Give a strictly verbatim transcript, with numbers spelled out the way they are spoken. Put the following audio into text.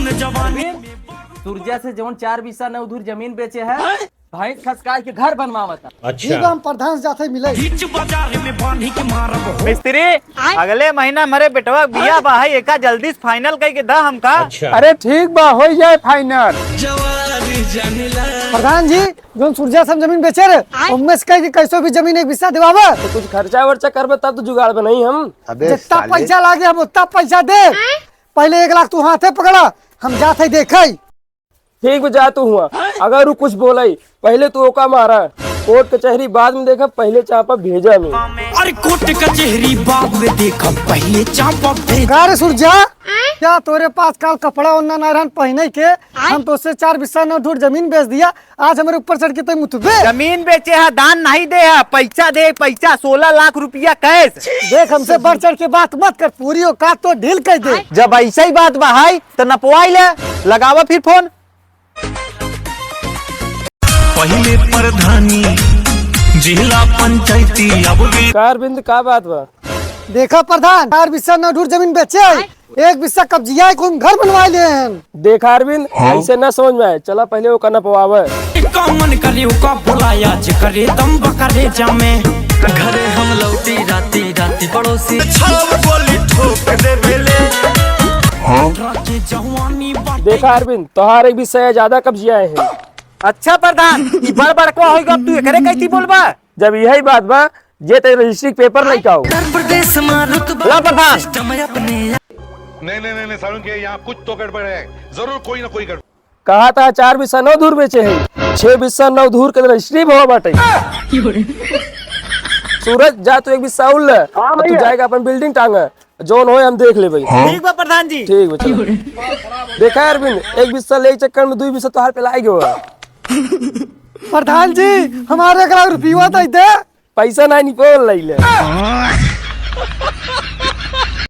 अरविंद, सुरजा से जौन चार बिस्सा नौ धूर जमीन बेचे है, भैंस खसकाय के घर बनवावत है। अच्छा। ठीक बा, हम प्रधान से जाते मिले। बीच बाजार में बांधी के मारब हो। मिस्त्री, अगले महीना हमरे बेटवा के बियाह बा, है, एका जल्दी से final कइके द हमका। अच्छा। अरे ठीक बा, होइ जाए final। जवानी जंगला। प्रधान जी, जौन सुरजा से हम जमीन बेचे रहे, आय। ओम्मे से कहे कि कैसो भी जमीन एक बिस्सा दिवावा। तो कुछ खर्चा वर्चा करबे तब तो जुगाड़ बनाई हम। अबे जितना साले। पैसा लागे हम उतना पैसा दे। पहले एक लाख तू हाथे पकड़ा, हम जात है देखे। ठीक बा, जा तू हुआ। अगर उ कुछ बोलाई, पहले तू ओका मारा। कोर्ट कचहरी बाद में देखा, पहले चापा भेजा में। अरे कोर्ट कचहरी बाद में देखा, पहले चापा भेजा। का रे सुरजा, क्या तोरे पास काल कपड़ा ओन्ना ना रहन पहने के? हम तोसे चार बिस्सा नौ धूर जमीन बेच दिया, आज हमरे ऊपर चढ़ के तै मुतबे। जमीन बेचे है, दान नहीं दे है, पैसा दे, पैसा, सोलह लाख रुपया cash। देख, हमसे बढ़ चढ़ के बात मत कर, पूरी औकात तो ढील कर दे। जब ऐसा ही बात बा है, तो नपवाई ले, लगावा फिर फोन। पहिले प्रधानी, जिला पंचायती, अब भी का अरविंद, का बात बा? देखा प्रधान, चार बिस्सा नौ धूर जमीन बेचे, एक बिस्सा कब्जिया है, खूब घर बनवा ले हैं। देखा अरविंद, हाँ? ऐसे ना समझ में आए, चला पहले ओका नपवावे। का मन करे ओका बुलाया जे करे दम बकरे जामे। घरे हम लौटी राती राती पड़ोसी छाव गोली ठोक दे बेले। हाँ? के जवानी बाटे। देखा अरविंद, तोहार एक बिस्सा ज्यादा कब्जिया है। अच्छा प्रधान, ई बड़ बड़कवा होइगा, तू एकरे कैसी बोलबा? जब यही बात बा, जे ते रजिस्ट्री के पेपर लेके आओ। उत्तर प्रदेश में रुतबा ला प्रधान। System अपने। नहीं, नहीं, नहीं, नहीं, सारुण के यहाँ कुछ तो गड़बड़ है, जरूर कोई ना कोई गड़बड़। कहा था चार बिस्सा नौ धूर बेचे है, छह बिस्सा नौ धूर के रजिस्ट्री भवा बाटे। सूरज, जा तू एक बिस्सा उल ले, हाँ और तू भैया। जाएगा अपन building टांगा, जौन होए हम देख लेबे। ठीक बा प्रधान जी। ठीक बा, चलो। देखा अरविंद, एक बिस्सा ले चक्कर में दुई बिस्सा तोहार पे लाग गयो। प्रधान जी, हमारे एक लाख रुपया दे दे। पैसा ना निपोल लैले।